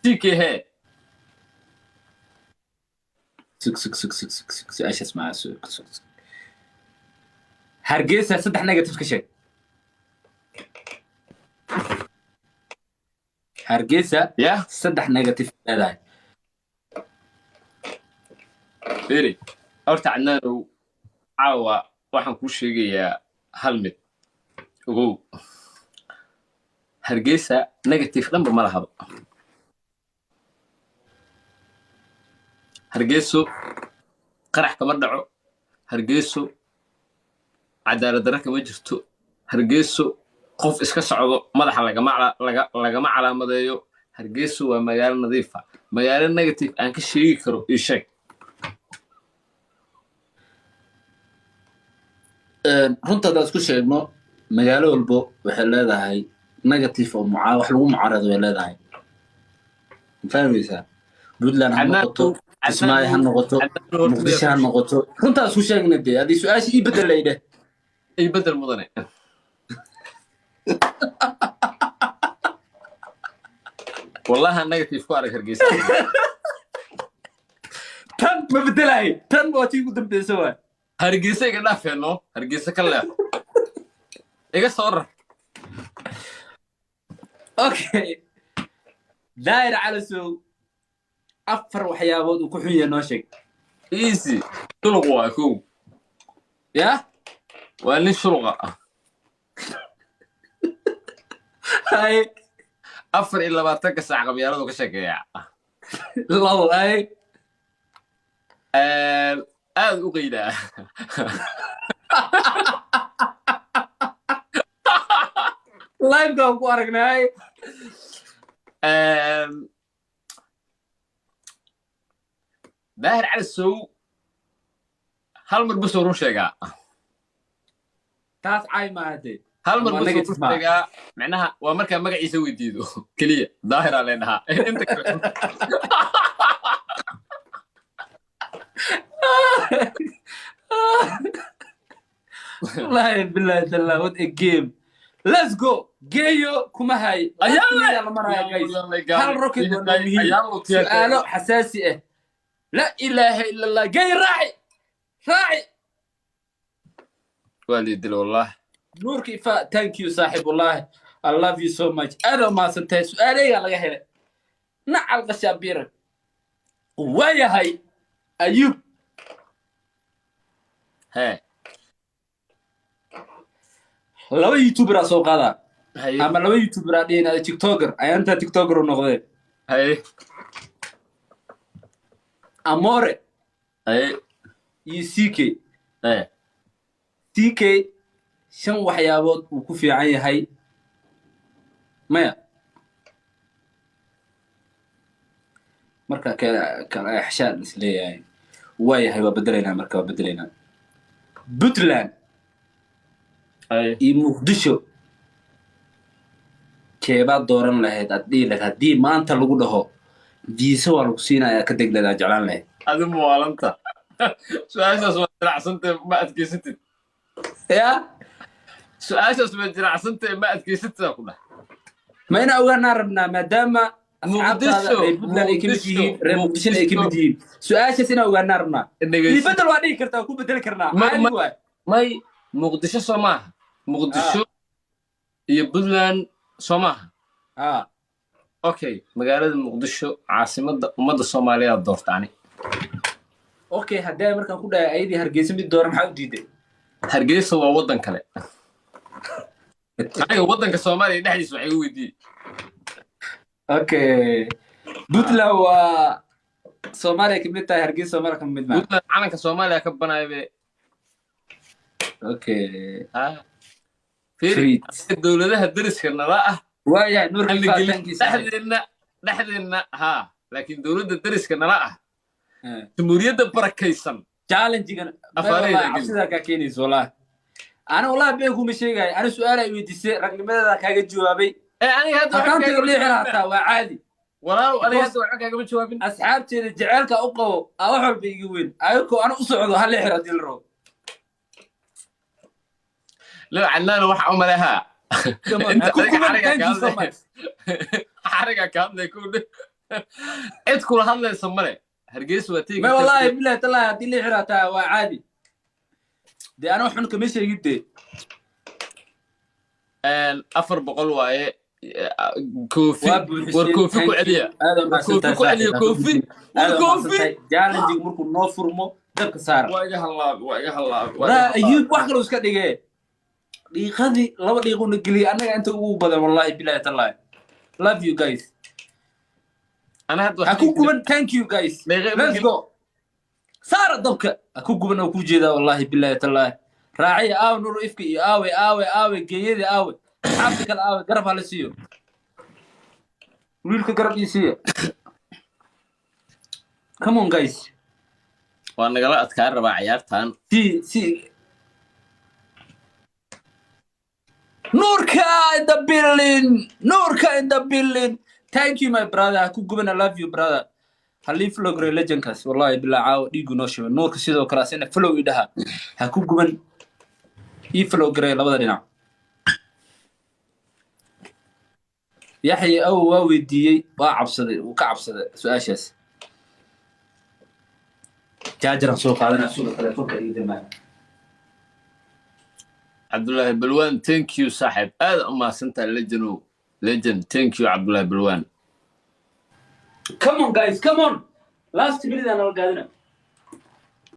CK hee? Sug, sug, sug, sug, sug, sug. Su-aashaas maa, sug, sug, sug. Hargeysa saddex negative ka sheeg. Hargeysa ya saddex negative leedahay. Firi horta, Cadnaanow, caawa waxaan kuu sheegayaa hal mid. Ogow, Hargeysa negative dhanba ma lahaba. Hargeyso qarax kama dhaco, Hargeyso cadaalad darre kama jirto, Hargeyso qof iska socdo madaxa lagama calaamadeeyo. Hargeyso waa magaalo nadiifa. Magaalo negative aan ka sheegi karo ii sheeg. Runta haddaan isku sheegno, magaalo walbo waxay leedahay negative oo wax lagu mucaarado way leedahay. Ma fahmaysaa? Puntland ha noqoto, Kismaayo ha noqoto, Muqdisho ha noqoto, runtaa isku sheegna dee. Haddii su-aasha ii bedel dheh. Ii bedel, mudane. Wallahi negative ku arag Hargeysa. Tan ma bedelahay, tan waa tii ugu dambeysa waay. Hargeysa iga dhaafeeno, Hargeysa ka leexo, iga soo rar. Okay, Daahir Calasow afar waxyaabood uu ku xun yahay noo sheeg. Easy, shuluq waa kow. Yah. Waa nin shuluqa ah. Hay. 24-ka saac qabyaaladu ka sheekeeya. Labo, hay. Aad u qeydaa. Livekaan ku aragnay, hay. Daahir Cali Sow hal mar busuu run sheegaa. Taas caay maaha dee. Hal mar Ama busuu negative run maaha. sheegaa, micnaha waa markaa magaciisa weydiido keliya, Daahiraa leen dhahaa, inta kale. Wallahi billahi tallah, what a game! Let's go. Geeyo kuma hay. Ayaa la maraya, guys. Hal rocket waa noo muhiim. Su'aalo xasaasi ah. La ilaaha ila Allah. Geeyo, raaci, raaci. Waa lii dila wallah. Nuurka ifa, thank you saaxib, wallahi I love you so much. Aad u mahadsantahay. Su-aaleygaa laga helay nacal qashaabiira waayahay, Ayub. Hee. Laba youtuberaa soo qaadaa. Haye. Ama laba youtuberaa dhihin, TikToker ayaantaa TikToker u noqdeen. Haye. Amore Haye. iyo CK. Hee. CK shan waxyaabood uu ku fiican yahay maya marka kala exshaan is leeyahay waayahay, waa bedelaynaa marka, waa bedelaynaa. Puntland Haye. iyo Muqdisho keebaad dooran lahayd, aad dhihi lahayd haddii maanta lagu dhaho viisa waa lagu siinayaa, ka deg lahayd, aad jeclaan lahayd? Adi muwaalanta, su-aashaas waa jiracsantee, ma adkeysatid? Ya. Su-aashaas waa jiracsantee, ma adkeysatid ku dhah. Ma inaa ogaanaa rabnaa, maadaama asxaabtaada Muqdisho, reer Puntland ay ka mid Muqdisho, yihiin, reer Muqdishona ay ka mid Muqdisho. yihiin, su-aashaas inaa ogaanaa rabnaa. Dhegeyso. Ii bedel waa dhihi kartaa, ku bedeli karnaa. Caadi waay. May, Muqdisho soo maaha? Muqdisho iyo Puntland soo maaha? Ah. Okay, magaalada Muqdisho, caasimadda ummadda Soomaaliyeed, doorta ani. Okay, haddii ay markaan ku dhahay ayadii Hargeysa mid doora, maxaa u diiday? Hargeysa waa waddan kale. Aniga waddanka Soomaaliya dhexdiisa waxay igu weydiiyey. Okay, Puntland waa Soomaaliya kamid tahay, Hargeysa Soomaaliya kamid maa? Puntland calanka Soomaaliya ka banaya be. Okay. Ha. Fiiri, Street. dowladaha deriska nala ah waayahay, Nuurka. aan la gelin Faatankiisa. dhexdeenna haa, laakiin dowladda deriska nala ah, jamhuuriyadda barakaysan Challengegan Afaarayda gelin. Cabsidaa kaa keenaysa wallahi. Ana wallahi been kuma sheegayo, ana su-aal ay weydiisay, ragnimadeeda kaaga jawaabay. Ee aniga hadda waxba Haddaan kaagama tago liixin jawaabin. hataa waa caadi. Walaalow, aniga hadda waxba kaagama jawaabin. Asxaabteeda jaceylka u qabo aa wax walba iga weyn, ayakoo ana u socdo hal lixir haddii la rabo. Leo Cadnaan, waxa u malehaa Come on, inta ku adiga kuban, xariga thank ka you so hadlay much. xariga ka hadlay ku dhe. Cid kula hadlaysa male. Hargeysa waa tegi Ma kartaa. Wallahi billahi tallahi, haddii la xiraataa waa caadi dee, anoo xun kama sheegin dee. 400 waaye. Koofi. Waa buuxiseen. War koofi ku celiya. Aad War koofi ku celiya, koofi. War aad koofi. Challenge markuu noo furmo, dabka saara. Waa iga halaab, waa iga halaab, waa iga Waraa halaab. Ayuub wax kaloo iska dhigee, dhiiqadii laba dhiiquna geliyay annaga inta ugu badan. Wallahi billahi tallahi, love you guys. Ana hadda Ha ku guban. Thank you guys. Let's go, saara dabka. Ha ku guban oo ku jeedaa. Wallahi billahi tallahi, raaciya aawe, Nur Ifka iyo aawe, aawe, aawe geeyadii, aawe asxaabta kale, aawe. Garab hala siiyo wiilka, garab ii siiya. Come on guys. Waa nagala adkaan rabaa ciyaartan. Si si Nuurka in the building, Nuurka in the building. Thank you, my brother. Ha ku guban. I love you, brother. Halii follow garay legendkaas. Wallahi bilaa, caawa dhiigu noo shubay Nuurka. Sidoo kale asina follow ii dhaha. Ha ku guban, ii follow garay labada dhinac. Yaxya aw waa weydiiyey, waa cabsaday, wuu ka cabsaday su-aashaas. Jaajaran soo qaadanaa suga, telefoonka ii damaa. Cabdullaahi Balwan, thank you saaxiib, aad u mahadsantahay legend, legend. Thank you, Cabdullaahi Balwan. Come on guys, come on. Last minute aan nala gaadina.